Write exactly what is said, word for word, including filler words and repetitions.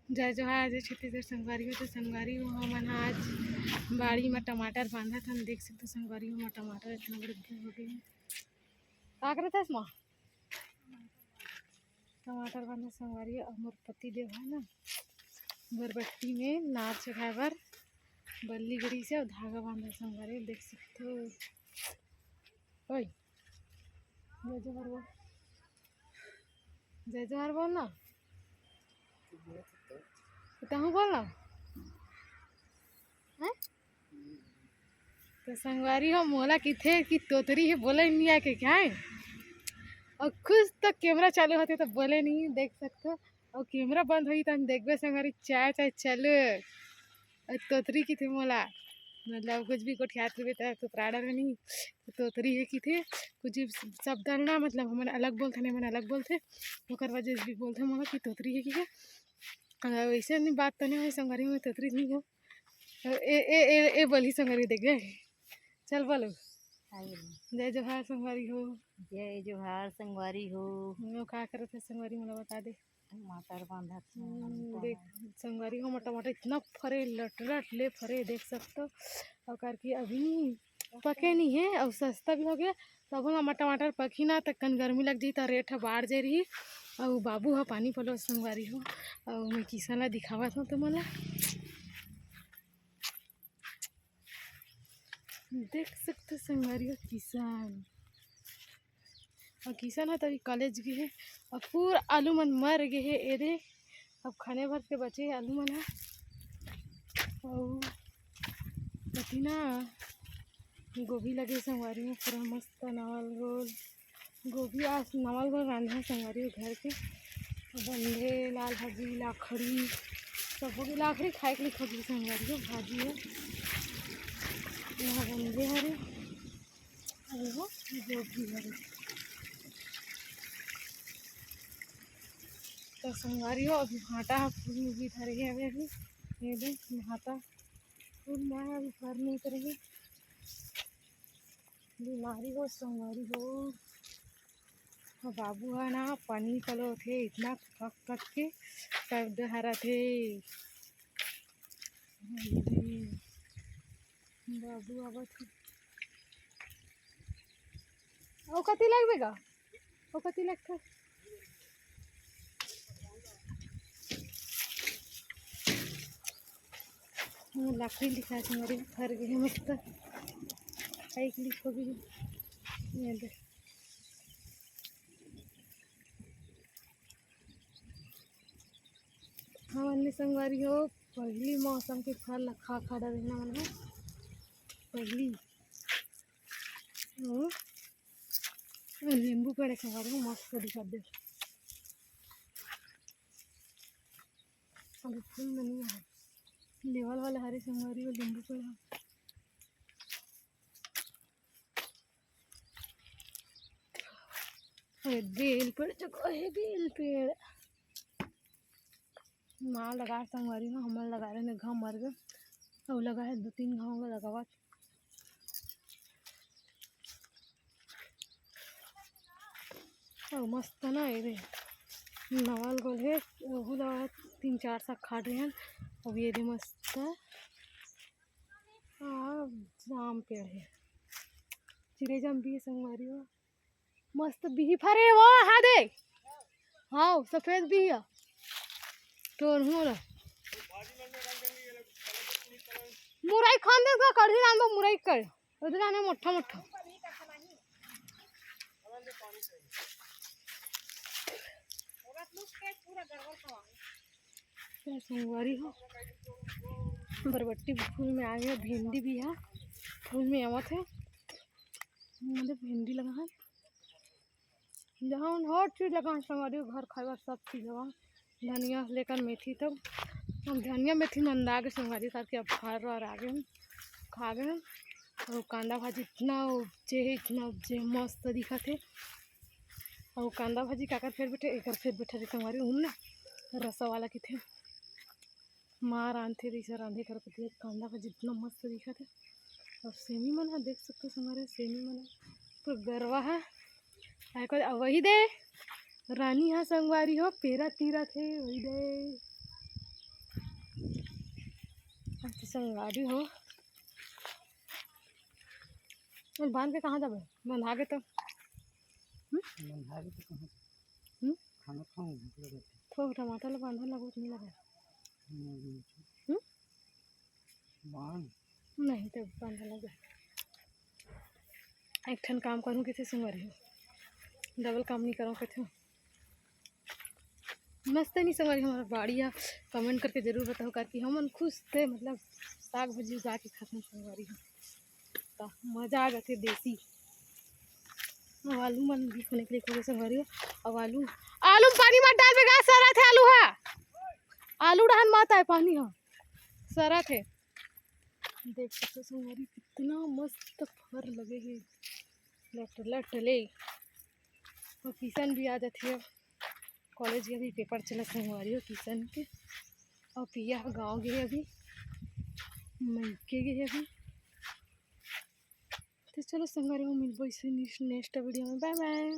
जय जोहार, जय छत्तीसगढ़ संगवारी हो। तो संगवारी हो, हमन आज बाड़ी में टमाटर बांधत हन। देख सकते हो संगवारी हो, हमर टमाटर इतना बड़े हो गए हैं। का करत हस माँ? टमाटर बांधत संगवारी हो। अउ मोर पति देव है ना, बरबट्टी में नार चढ़ाए बर बल्ली गड़ी से अउ धागा बांधत संगवारी हो। देख सकते हो। ओए, जय जोहार बोल। जय जोहार बोल ना। तहूँ बोल ना। हैं? तो संगवारी हो, मोला किथे कि तोतरी हे, बोले नहीं आके क्या है? और खुद तो कैमरा चालू होते तो बोले नहीं, देख सकते हो। और कैमरा बंद होई तो हम देखबे संगवारी, चाय चाय चलो। अउ तोतरी किथे मोला, मतलब कुछ भी गोठियात रहिबे त तोतरा डर नहीं, तो तोतरी हे किथे। कुछ भी शब्द ना, मतलब हमन अलग बोलथन, हमन अलग बोलथे, ओकर वजह से भी बोलथे मोला कि तोतरी हे किथे। अगर वैसे नहीं बात तने होय संगवारी में तोतरी नहीं हो। ए, ए, ए, ए बोली संगवारी देख गए। चल बोलो। हाय बोलो। जय जोहार संगवारी हो। जय जोहार संगवारी हो। वो का करत है संगवारी, मोला बता दे। टमाटर बांधत हन। हम्म, देख संगवारी हो, टमाटर इतना फरे, लटलट ले फरे, देख सकते हो। और करके अभी पके नहीं है और सस्ता भी हो गया। तब हम टमाटर पकी ना, तब कन गर्मी लग जाई, त रेट ह बाढ़ जाए रही। और बाबू ह पानी पलो संगवारी हो, और मैं किसान ला दिखावत हूँ तुमन ला। देख सकते संगवारी हो किसान, और किसान ह तभी कॉलेज गे हे, और पूरा आलू मन मर गे हे। ए दे, अब खाने भर के बचे हे आलू मन ह। और पतीना गोभी लगे संगवारी में, पूरा मस्त नवल गोल गोभी आज नवल गोल रांधे संगवारी हो घर के। बंधे, लाल भाजी, लाखड़ी, सब हो गई। लाखड़ी खाए के लिए खोजी संगवारी हो, भाजी है। यहाँ बंधे हरे, अरे हो, गोभी हरे। तो संगवारी हो, अभी भांटा ह फूल में भी धरे हे अभी, अभी। ये दे, भांटा फूल में अभी फर नहीं करे हे। बीमारी हो संगवारी हो। बाबू ह ना पानी पलोथे, इतना थक थक के तब डहरत हे। बाबू आवत हे। अउ कति लगबे गा? अउ कति लगथे? लाकड़ी दिखा के मेरे फर गए मस्त। खाई के लिए खोबी। ये दे। हाँ, अन्य संगवारी हो, पहली मौसम के फल ला खा खा डरे ना मन ह। पहली। ओ, नींबू पेड़ संगवारी हो, मस्त दिखत दे। अभी फूल में नहीं है। लेवल वाला हरे संगवारी हो, नींबू पेड़ ह। अरे बेल पेड़ चको है, बेल पेड़। माँ लगा संगवारी हो, हमन लगा रहे ने, घाम मर गए। अउ लगा है दो तीन घाव में लगावत। अउ मस्त ना ये दे। नवल गोल है, ओहू ला तीन चार साग खा रहे हैं। अब ये दे मस्त। आ, जाम पेड़ है। चिड़ै जाम भी है संगवारी हो। मस्त बिही फरे वो हा दे। हाँ, सफेद बिही है। तोड़हूँ ना। मुरई खान दे का कढ़ी रांधो, मुरई कर। उधर आने मोटा मोटा। संगवारी हो, बरबट्टी फूल में आ गया, भिंडी भी है, फूल में आवत है, मतलब भिंडी लगा है, जहाँ हर चीज लगा है संगवारी हो, घर खाए बर सब चीज लगा, धनिया से लेकर मेथी तक। अब धनिया मेथी मंदा के संगवारी करके अब घर और आ गए, खा गए। और कांदा भाजी इतना उपजे है, इतना उपजे है, मस्त दिखत है। और कांदा भाजी काकर फेर बैठे, एकर फेर बैठे रे संगवारी, उन ना रसा वाला किथे। माँ रांधथे, तइसे रांधे कर पतिया कांदा भाजी इतना मस्त दिखत है। और सेमी मन ह देख सकते हो संगवारी, सेमी मन ह तो गरवा है। आय को, आ वही दे रानी हा संगवारी हो, पेरा तीरा थे वही दे। अच्छा संगवारी हो, बांध के कहाँ जाबे? बंधा के तो बंधा के तो कहाँ से? हम्म? खाना खाऊं, भूख लगा है। थोक टमाटर ला बांधन लगो नहीं लगा? हम्म, हम्म? बांध। नहीं तो बांधन लगा। एक ठन काम करूँ किसे संगवारी हो, डबल काम नहीं करूँ कथूँ। मस्त नहीं संगवारी हमारा बाड़ी है, कमेंट करके जरूर बताओ, करके हमन खुश थे, मतलब साग भाजी उगा के खाते हैं संगवारी हो, तो मजा आ जाते देसी। अब आलू मन भी होने के लिए खोले संगवारी हो। अब आलू, आलू में पानी मत डाल बेगा, सरा थे आलू है, आलू डहन मत आए पानी हो, सरा थे। देख सकते हो संगवारी कितना मस्त फर लगे है, लट लट ले। और किशन भी आ जाती है, कॉलेज के अभी पेपर चला संगवारी हो किशन के। और पिया ह गाँव गए अभी, मइके गए अभी। तो चलो संगवारी हो मिलबो इसे नेक्स्ट वीडियो में, बाय बाय।